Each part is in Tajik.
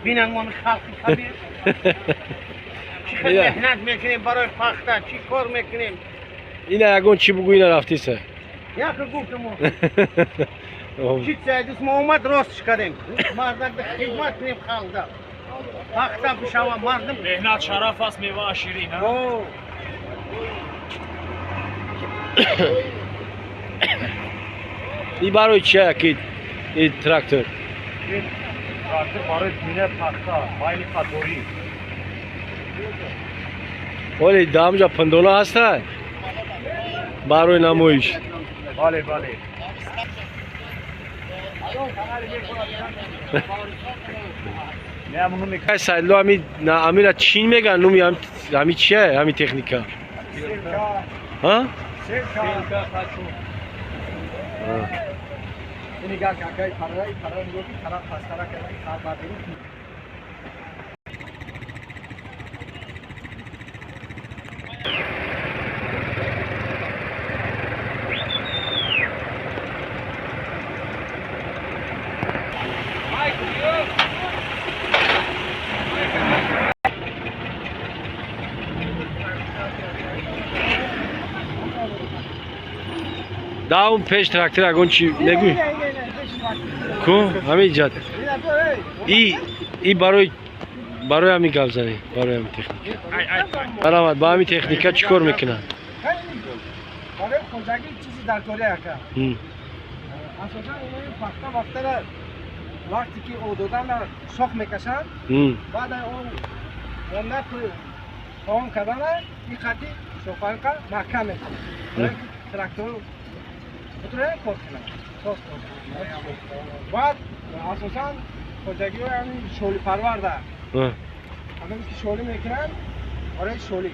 Бинандагони халқи кабир чӣ хел меҳнат мекунем барои пахта, чӣ кор мекунем. Ина ягон чӣ бугӯ, ина рафтиса. Яке гуфтам чӣ сайдис мо омад рост кардем. Мардак хидмат кунем халқда. Пахта бишава мардум. Меҳнат шараф аст, мева ширин. И барои чия ки и трактор? Трактор барои дина пахта, майли қаторӣ. Оли дамҷа пандона ҳаста? Барои намоиш. Бале, бале. Сайдло ами амира чин меган, нуми ами чия, ами техника? Ҳа? Селка қачу. Нигоҳ какай параи пара нигоҳ ки тараф пастара карда хар бардору. Даун пеш трактор агон чи мегӯй? Ку ҳамин ҷат. И барои ҳамин гап занӣ, барои ҳамин техника. Барамад, ба ҳамин техника чӣ кор мекунанд? Барои хоҷагӣ чизи даркорӣ ака. Асосан инои пахта вақтара вақте ки ододана шох мекашанд, баъд он монда таом кардана и қати шоханка маҳкам мекунад. Трактор бутура кор кунад. Баъд асосан хоҷагиҳо ҳамин шолипарварда. Ҳамин ки шолӣ мекунанд, барои шолӣ.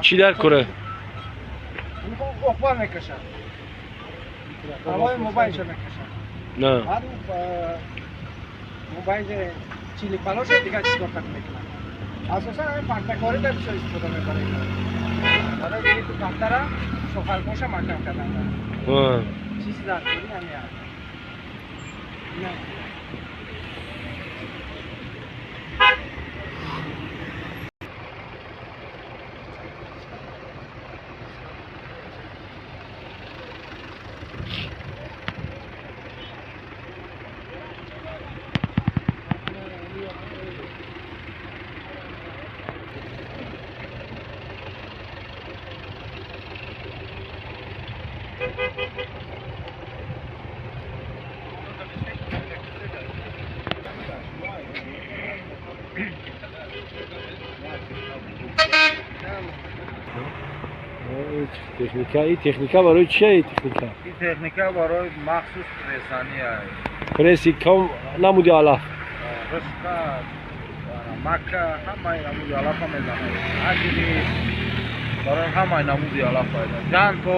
Чӣ дар кора? Оқбар мекашанд. Ҳавои мобайнша мекашанд. Баъд мобайни чилипалоша дигар чиз кор мекунанд. Асосан ҳамин пахтакорӣ дар бисёр истифода мебаранд. Барои гирифти пахтара шохалкоша маҳкам кардан. Чизи даркорӣ ҳамин аст. Техника, и техника барои чия техника? И техника барои махсус прессани ай. Пресси кам намуди алаф. Рышка, мака, ҳамаи намуди алафа мезанад. Аҷри барои ҳамаи намуди алаф ай. Ҷан то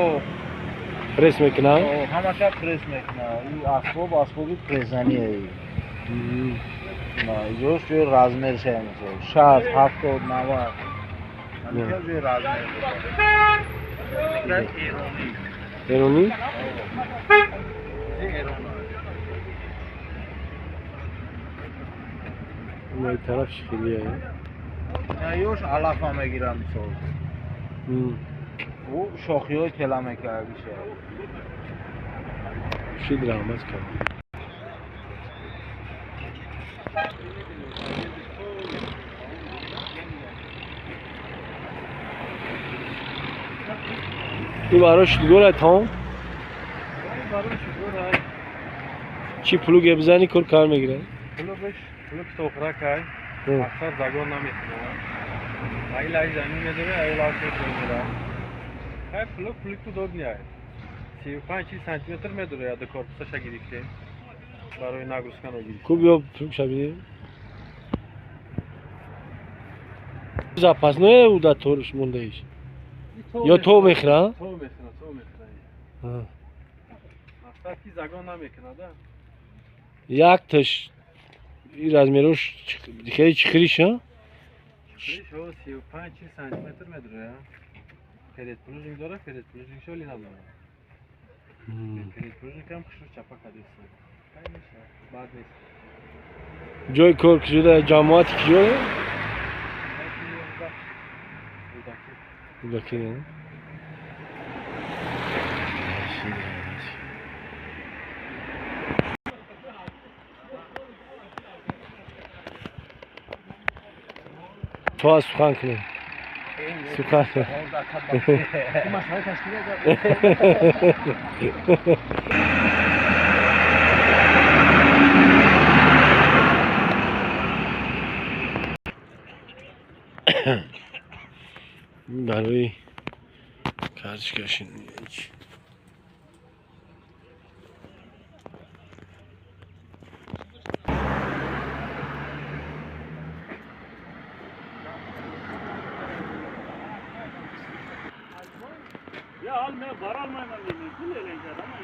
пресс мекунад? Ҳамаша пресс мекунад. И асбоб асбоби прессани ай. На, иҷош ҷои размер шая мисол. 60, 70, 90. Ҳамиша ҷои размер. Эронӣ? Ин тараф хеле ёш алафа мегирам мисол. Ӯ шохиҳои тела мекардиша. Шид раҳмат кард. Ин барои шудгор тамом? Чӣ плуг бизанӣ кор кар мегирад? Плугш плуг тохрак ай. Аксар загон намекунад. Ай лай замин медора, ай лай мегирад. Ай плуг плуг ту дод не ай. 35 сантиметр медора, я до корпусаша гирифтем. Барои нагрузка нагирифтем. Ку биё плуг шабидем. Запасное уда торш мондаиш. Ё то мехӯрад? То мехӯрад, то мехӯрад. Мақсад ки загон намекунад, а? Якташ и размерош хеле чихириш, а? Чихириш, о, 35 сантиметр медора. Передплужник дора, передплужник шоли надора. Передплужник ҳам хушрӯ чапа кадист. Бад нест. Ҷои кор киҷода, ҷамоати киҷода? Рӯдакӣ. То аз сухан кунем. Сухан. Барои карточкашин. Ya almaya var almaya mümkün değil ama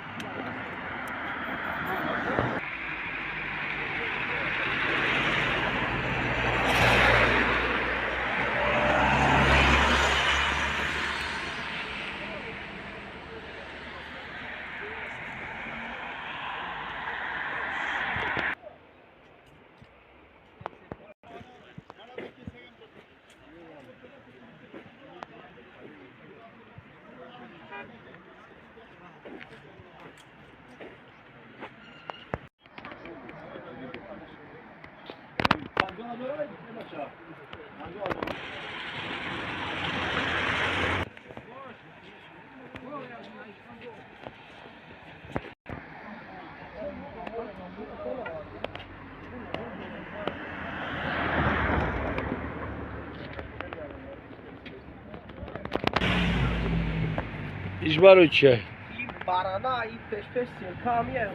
Иш барои чия? И барана, и пеш-пеш селка меяд.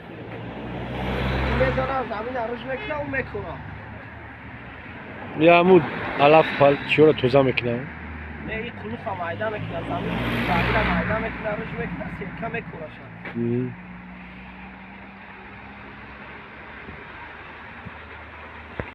Мезана замин аруш мекуна, ӯ мекуна. Я ҳамун алаф пал чиёро тоза мекуна? Не, и қулуха майда мекуна, замин замина майда мекуна, аруш мекуна, селка мекунаша.